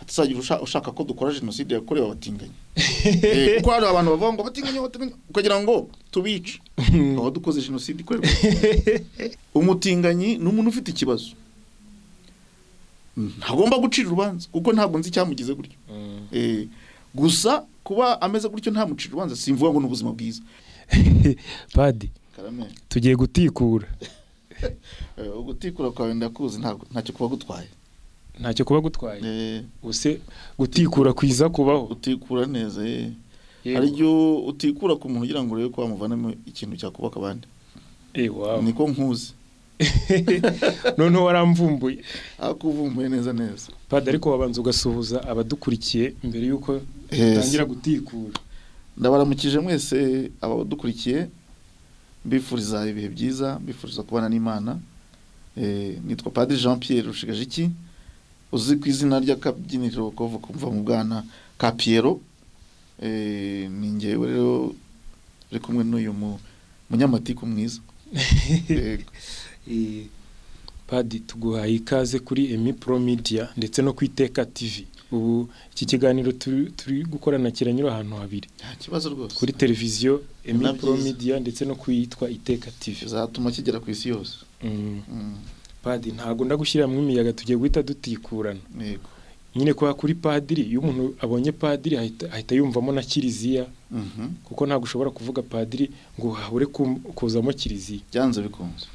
Hatazagira ushaka ko dukora jenoside yakorewe abatinganyi. Kuko hari abantu bavuga ngo abatinganyi ukagira ngo tubice, aho dukoze jenoside ikorerwa. Umutinganyi ni umuntu ufite ikibazo, ntagomba gucira urubanza kuko ntabwo nzi icyamugize gutyo. Gusa kuba ameze gutyo ntamucira urubanza simvuga ngo ni ubuzima bwiza. Padi, tugiye gutikura. Ugutikura kwawe ndakuzi, ntacyo kuba gutwaye. Ntacyo kuba gutwaye. Use gutikura kwiza kubaho. Utikura neza. Hari igihe utikura ku muntu ugira ngo urebe ko wamuvanamo ikintu cyakubaka abandi. Wow. Niko nkuzi. Noneho waramvumbuye. Akuvumbuye neza neza. Padi, ariko wabanza ugasuhuza abadukurikiye mbere yuko utangira gutikura. Ndabaramukije mwese abadukurikiye, mbifuriza ibihe byiza, mbifuriza kubana n'Imana. Nitwa Padiri Jean Pierre Rushigajiki, uzi ku izina ry'akabyiniriro kuva kumva mu bwana ka Piero. Ni ngewe rero uri kumwe n'uyu munyamatiku mwiza. Padi, tuguhaye ikaze kuri Emi Pro Media ndetse no ku Iteka TV. Ubu iki kiganiro turi gukorana kiranyura ahantu habiri. Nta kibazo rwose. Kuri televiziyo Emi Pro Media ndetse no kuyitwa Iteka TV. Bizatuma kigera ku isi yose. Padi, ntago ndagushyira mu imiyaga, tugiye guhita dutikurana. Yego. Nyine kwa kuri padiri, iyo umuntu abonye padiri ahita yumvamo na kiliziya. Kuko ntabwo ushobora kuvuga padiri ngo habure kuzamo kiliziya. Byanze bikunze.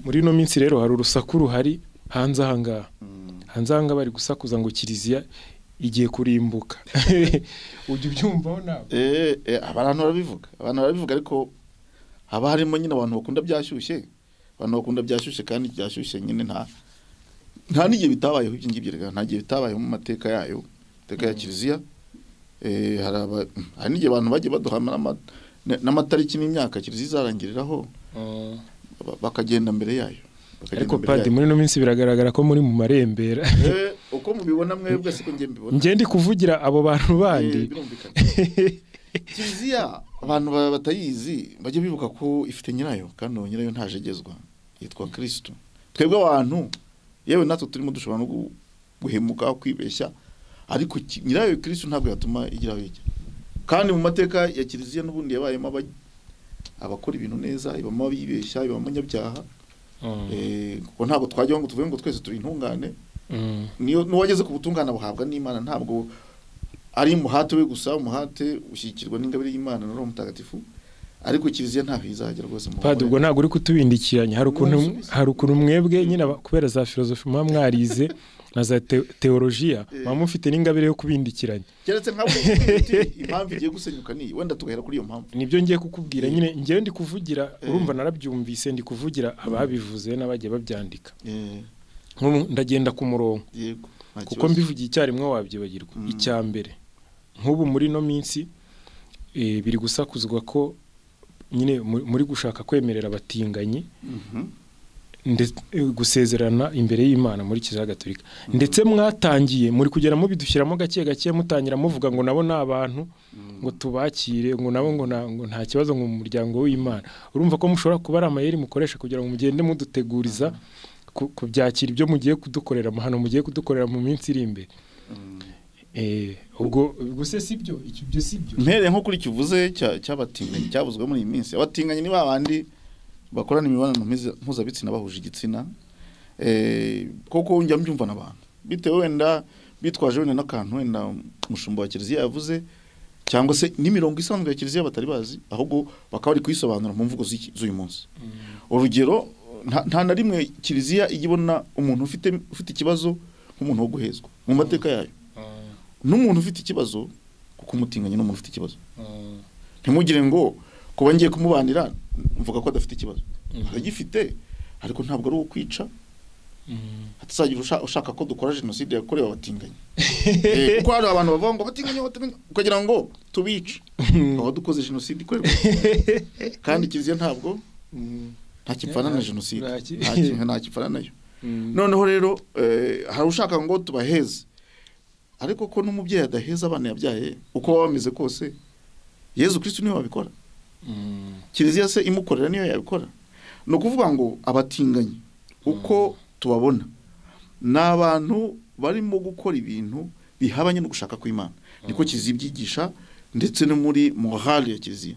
Muri no minsi rero hari urusaku ruhari hanze aha ngaha. Hanze aha ngaha bari gusakuza ngo kiliziya igiye kurimbuka. Ujya ubyumvaho nawe? Abantu barabivuga. Abantu barabivuga, ariko haba harimo nyine abantu bakunda byashyushye. Abantu bakunda byashyushye, kandi byashyushye nyine nta n'igihe bitabayeho ibyo ngibyo, rega nta gihe bitabayeho mu mateka yayo, mateka ya kiliziya. Hari n'igihe abantu bagiye baduha n'amatariki n'imyaka kiliziya izarangiriraho, bakagenda mbere yayo. Ariko Padi, muri no minsi biragaragara ko muri mu marembera. Uko mubibona mwebwe siko ngiye mbibona. Ngiye ndi kuvugira abo bantu bandi. Kiliziya abantu batayizi bajye bibuka ko ifite nyirayo, kandi uwo nyirayo ntajegezwa, yitwa Kristo. Twebwe abantu yewe natwe turimo dushobora no guhemuka, kwibeshya, ariko nyirayo Kristo ntabwo yatuma igira aho ijya. Kandi mu mateka ya kiliziya n'ubundi yabayemo abakora ibintu neza, ibamo abibeshya, ibamo abanyabyaha. Kuko ntabwo twajya ngo tuvuge ngo twese turi intungane. Niyo nuwageze ku butungane buhabwa n'Imana, ntabwo ari umuhate we gusa, umuhate ushyikirwa n'ingabire y'Imana na Roho Mutagatifu. Ariko kiliziya ntaho izagera rwose. Padi, ubwo ntabwo uri kutubindikiranya. Hari ukuntu mwebwe nyine kubera za filozofi muba mwarize na za teologiya, muba mufite n'ingabire yo kubindikiranya. Keretse nka impamvu igiye gusenyuka ni wenda tugahera kuri iyo mpamvu. Nibyo ngiye kukubwira nyine, ngiye ndi kuvugira, urumva narabyumvise, ndi kuvugira ababivuze n'abagiye babyandika. Ndagenda ku murongo. Yego. Kuko mbivugiye icyarimwe wabyibagirwa. Icya mbere, nk'ubu muri no minsi biri gusakuzwa ko nyine muri gushaka kwemerera abatinganyi gusezerana imbere y'Imana muri Kiliziya Gatolika. Ndetse mwatangiye muri kugera mubidushyiramo gake gake, mutangira muvuga ngo nabo ni abantu, ngo tubakire, ngo nabo ngo nta kibazo ngo mu muryango w'Imana. Urumva ko mushobora kuba ari amayeri mukoresha kugira ngo mugende muduteguriza kubyakira ibyo mugiye kudukorera hano, mugiye kudukorera mu minsi iri imbere. Ubwo gusa sibyo, ibyo sibyo. Mpere nko kuri kivuze cyabatinganyi cyabuzwe muri iyi minsi. Abatinganyi ni babandi bakorana imibonano mpuzabitsina bahuje igitsina. Koko njya mbyumva n'abantu bitewe wenda bitwaje wenda n'akantu wenda umushumba wa kiliziya yavuze, cyangwa se n'imirongo isanzwe ya kiliziya batari bazi, ahubwo bakaba bari kuyisobanura mu mvugo z'uyu munsi. Urugero, nta na rimwe kiliziya ijya ibona umuntu ufite ikibazo nk'umuntu wo guhezwa mu mateka yayo. N'umuntu ufite ikibazo, kuko umutinganye n'umuntu ufite ikibazo. Ntimugire ngo kuba ngiye kumubanira mvuga ko adafite ikibazo. Aragifite, ariko ntabwo ari uwo kwica. Hatazagira ushaka ko dukora jenoside yakorewe abatinganyi. Kuko hari abantu bavuga ngo abatinganyi, ukagira ngo tubice, aho dukoze jenoside ikorerwa. Kandi kiliziya ntabwo ntakipfana na jenoside, ntakipfana nayo. Noneho rero hari ushaka ngo tubaheze, ariko ko n'umubyeyi adaheza abana yabyaye uko baba bameze kose, Yezu Kristo niwe wabikora. Kiliziya se imukorera niyo yabikora. Ni ukuvuga ngo abatinganyi uko tubabona ni abantu barimo gukora ibintu bihabanye no gushaka kw'Imana. Niko Kiliziya ibyigisha ndetse no muri morale ya Kiliziya.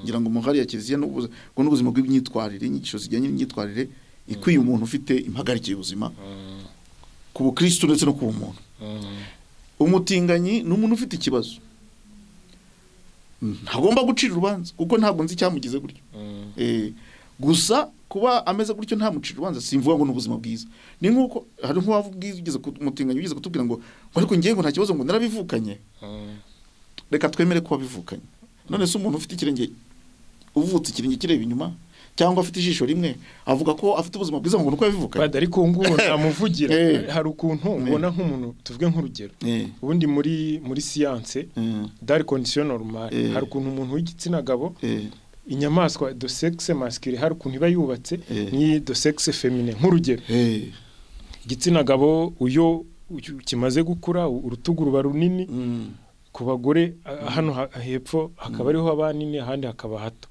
Ngira ngo morale ya Kiliziya n'ubuzima bw'imyitwarire, inyigisho zijyanye n'imyitwarire ikwiye umuntu ufite impagarike y'ubuzima ku bukristo ndetse no ku bumuntu. Umutinganyi ni umuntu ufite ikibazo, ntagomba gucira urubanza kuko ntabwo nzi icyamugize gutyo. Gusa kuba ameze gutyo ntamucira urubanza simvuga ngo ni ubuzima bwiza. Ni nkuko hari nk'uwavuga umutinganyi ugeze kutubwira ngo ariko ngiye ngo nta kibazo ngo narabivukanye. Reka twemere ko wabivukanye. None se umuntu ufite ikirenge, uvutse ikirenge kireba inyuma cyangwa afite ijisho rimwe, avuga ko afite ubuzima bwiza ngo nuko yabivukanye? Bada ariko nguwo namuvugira. Hari ukuntu ubona nk'umuntu, tuvuge nk'urugero, ubundi muri science dans condition normale, hari ukuntu umuntu w'igitsina gabo, inyamaswa de sexe masculin, hari ukuntu iba yubatse ni de sexe féminin. Nk'urugero, igitsina gabo uyo kimaze gukura urutugu ruba runini, ku bagore hano hepfo hakaba ariho abanini, ahandi hakaba hato.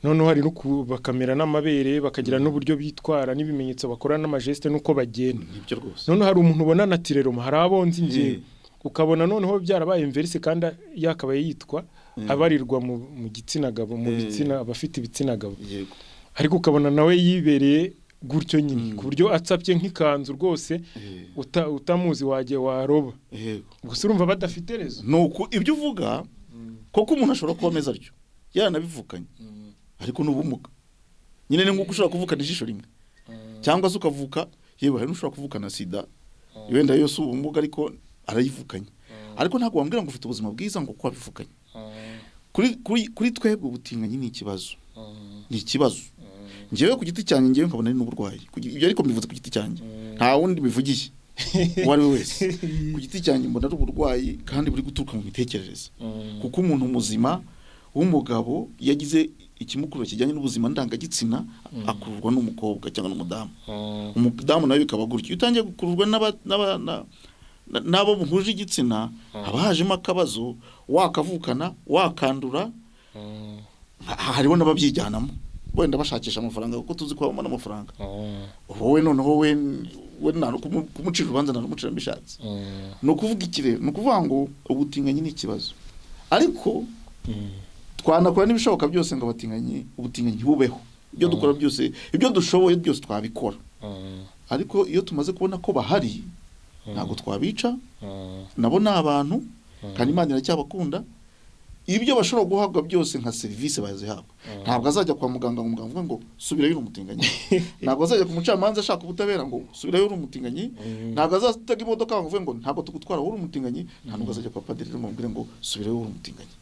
Noneho hari no bakamera n'amabere, bakagira n'uburyo bitwara n'ibimenyetso bakora n'amageste n'uko bagenda. Nibyo rwose. Noneho hari umuntu ubona naturellement, hari abonzi ngiye ukabona noneho byarabaye inverse, kandi yakabaye yitwa abarirwa mu gitsina gabo, mu bitsina abafite ibitsina gabo. Yego. Ariko ukabona nawe yibereye gutyo nyine, ku buryo atsapye nk'ikanzu rwose utamuzi wagiye waroba. Yego. Gusa urumva badafite rezo. Nuko ibyo uvuga koko umuntu ashobora kuba ameze atyo yaranabivukanye, ariko n'ubumuga nyine ni nkuko ushobora kuvukana ijisho rimwe, cyangwa se ukavuka, yewe hari n'ushobora kuvukana sida, wenda yose ubumuga ariko arayivukanye. Ariko ntabwo wambwira ngo ufite ubuzima bwiza ngo kuko wabivukanye. Kuri twebwe ubutinganyi ni ikibazo, ni ikibazo. Njyewe ku giti cyanjye ngewe nkabona ari n'uburwayi. Ibyo ariko mbivuze ku giti cyanjye, nta wundi bivugiye uwo ari we wese. Ku giti cyanjye mbona ari uburwayi kandi buri guturuka mu mitekerereze, kuko umuntu muzima w'umugabo yagize ikimukurura kijyanye n'ubuzima ndangagitsina akururwa n'umukobwa cyangwa n'umudamu. Umudamu nawe bikaba gutyo. Iyo utangiye gukururwa n'abo muhuje igitsina, haba hajemo akabazo, wakavukana, wakandura. Hariho n'ababyijyanamo wenda bashakisha amafaranga, kuko tuzi ko babona amafaranga. Wowe noneho we nta kumucira urubanza, nta n'umucira mbishatse. Ni ukuvuga iki rero? Ni ukuvuga ngo ubutinganyi ni ikibazo, ariko twanakora n'ibishoboka byose ngo abatinganyi, ubutinganyi bubeho. Ibyo dukora byose, ibyo dushoboye byose twabikora, ariko iyo tumaze kubona ko bahari ntabwo twabica. Nabo ni abantu kandi Imana iracyabakunda. Ibyo bashobora guhabwa byose nka serivisi bazihabwa. Ntabwo azajya kwa muganga ngo muganga avuge ngo subirayo uri umutinganyi. Ntabwo azajya ku mucamanza ashaka ubutabera ngo subirayo uri umutinganyi. Ntabwo azatega imodoka ngo avuge ngo ntabwo tugutwara uri umutinganyi. Nta nubwo azajya kwa padiri ngo amubwire ngo subirayo uri umutinganyi.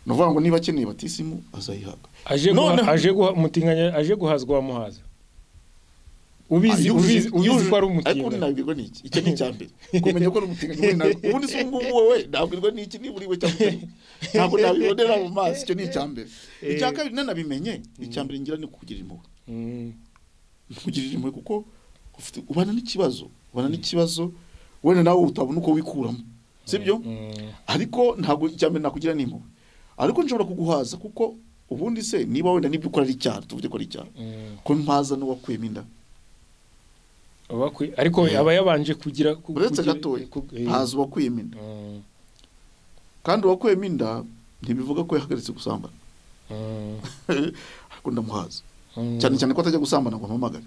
Ni ukuvuga ngo niba akeneye batisimu azayihabwa. Aje aje guhazwa wamuhaza, ubizi ubizi ubizi ko ari Ariko umutinganyi. Nabwirwa n'iki? Icyo ni icya mbere, kumenya ko ari umutinganyi. Ubundi se ubu ngubu wowe nabwirwa n'iki niba uri we cyangwa utari we? Ntabwo nabibonera mu maso. Icyo ni icya mbere. Icya kabiri, nanabimenye, icya mbere ngira ni ukugirira impuhwe, kugirira impuhwe, kuko ufite ubana n'ikibazo, ubana n'ikibazo wenda nawe utabona uko wikuramo, sibyo? Ariko ntabwo icya mbere nakugira ni impuhwe, ariko nshobora kuguhaza, kuko ubundi se niba wenda n'ibyo ukora ari icyaha, tuvuge ko ari icyaha, ko mpaza n'uwakuyemo inda? Ariko aba yabanje kugira Uretse gatoya, haza uwakuyemo inda, kandi uwakuyemo inda ntibivuga ko yahagaritse gusambana, ariko ndamuhaza, cyane cyane ko atajya gusambana ngo ampamagare.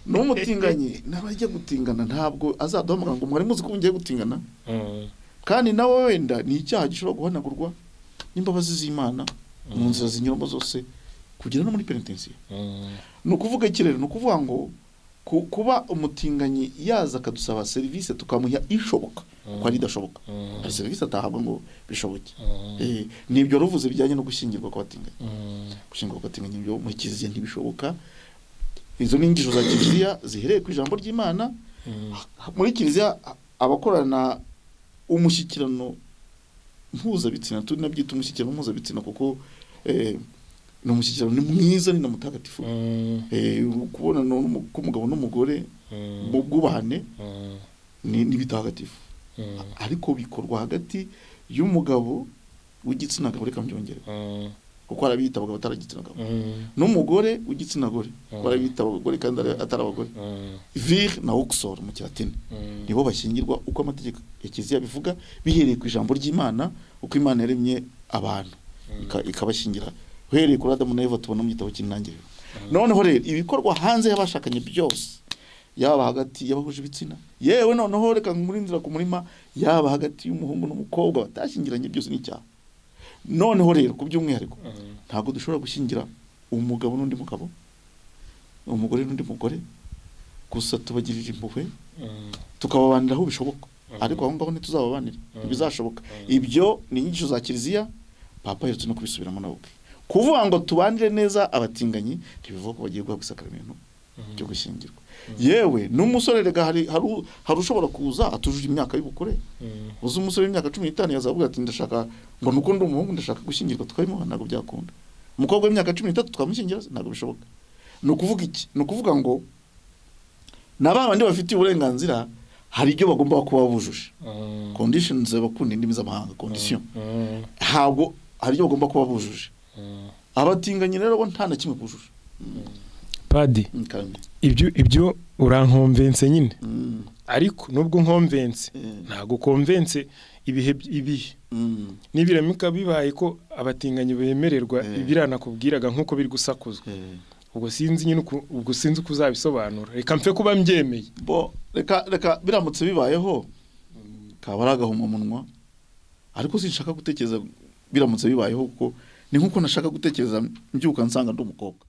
N'umutinganyi n'abajya gutingana ntabwo azaduhamagara ngo mwari muzi ko ngiye gutingana. Kandi nawe wenda ni icyaha gishobora guhanagurwa n'imbabazi z'Imana mu nzira zinyuramo zose kugera no muri penetensiya. Ni ukuvuga iki rero? Ni ukuvuga ngo kuba umutinganyi yaza akadusaba serivisi tukamuha ishoboka, kuko ari idashoboka, hari serivisi atahabwa ngo bishoboke. Nibyo ruvuze bijyanye no gushyingirwa kw'abatinganyi. Gushyingirwa kw'abatinganyi byo muri Kiliziya ntibishoboka. Izo ni inyigisho za Kiliziya zihereye ku ijambo ry'Imana. Muri Kiliziya abakorana umushyikirano mpuzabitsina, tunabyita umushyikirano mpuzabitsina kuko ni umushyikirano, ni mwiza, ni na mutagatifu. Kubonana k'umugabo n'umugore mu bwubahane ni bitagatifu, ariko bikorwa hagati y'umugabo w'igitsina gabo, reka mbyongere, kuko hari abiyita abagabo atari igitsina gabo, n'umugore w'igitsina gore, kuko hari abiyita abagore kandi atari abagore. Vir na uxor mu Kilatini nibo bashyingirwa uko amategeko ya Kiliziya bivuga, bihereye ku ijambo ry'Imana, uko Imana yaremye abantu ikabashyingira, uhereye kuri Adamu na Eva tubona mu gitabo cy'Intangiriro. Noneho rero ibikorwa hanze y'abashakanye byose, yaba hagati y'abahuje ibitsina, yewe noneho reka nkurindira ku murima, yaba hagati y'umuhungu n'umukobwa batashyingiranye, byose ni icyaha. Noneho rero ku by'umwihariko ntabwo dushobora gushyingira umugabo n'undi mugabo, umugore n'undi mugore, gusa tubagirira impuhwe tukababanira aho bishoboka, ariko aho ngaho ntituzababanira, ntibizashoboka. Ibyo ni inyigisho za Kiliziya, Papa aherutse no kubisubiramo nawe ubwe. Kuvuga ngo tubanire neza abatinganyi ntibivuga ko bagiye guhabwa isakaramentu ryo gushyingirwa. Yewe n'umusore rega hari ushobora kuza atujuje imyaka y'ubukure, uzi umusore w'imyaka 15 yazavuga ati ndashaka ngo nuko ndi umuhungu ndashaka gushyingirwa, tukabimuha, ntabwo byakunda. Umukobwa w'imyaka 13 twamushyingira, ntabwo bishoboka. Ni ukuvuga iki? Ni ukuvuga ngo na ba bandi bafitiye uburenganzira hari ibyo bagomba kuba bujuje, conditions bakunda indimi z'amahanga, condition, ntabwo hari ibyo bagomba kuba bujuje. Abatinganyi rero bo nta na kimwe bujuje. Padi, ibyo urankomvense nyine, ariko nubwo nkomvense ntabwo komvense ibihe nibiramuka bibaye ko abatinganyi bemererwa ibiranakubwiraga nkuko biri gusakuzwa, ubwo sinzi nyine ubwo sinzi uko uzabisobanura, reka mfe kuba mbyemeye. Bo reka biramutse bibayeho kaba ari agahomamunwa, ariko sinshaka gutekereza biramutse bibayeho, kuko ni nkuko nashaka gutekereza mbyuka nsanga ndi umukobwa.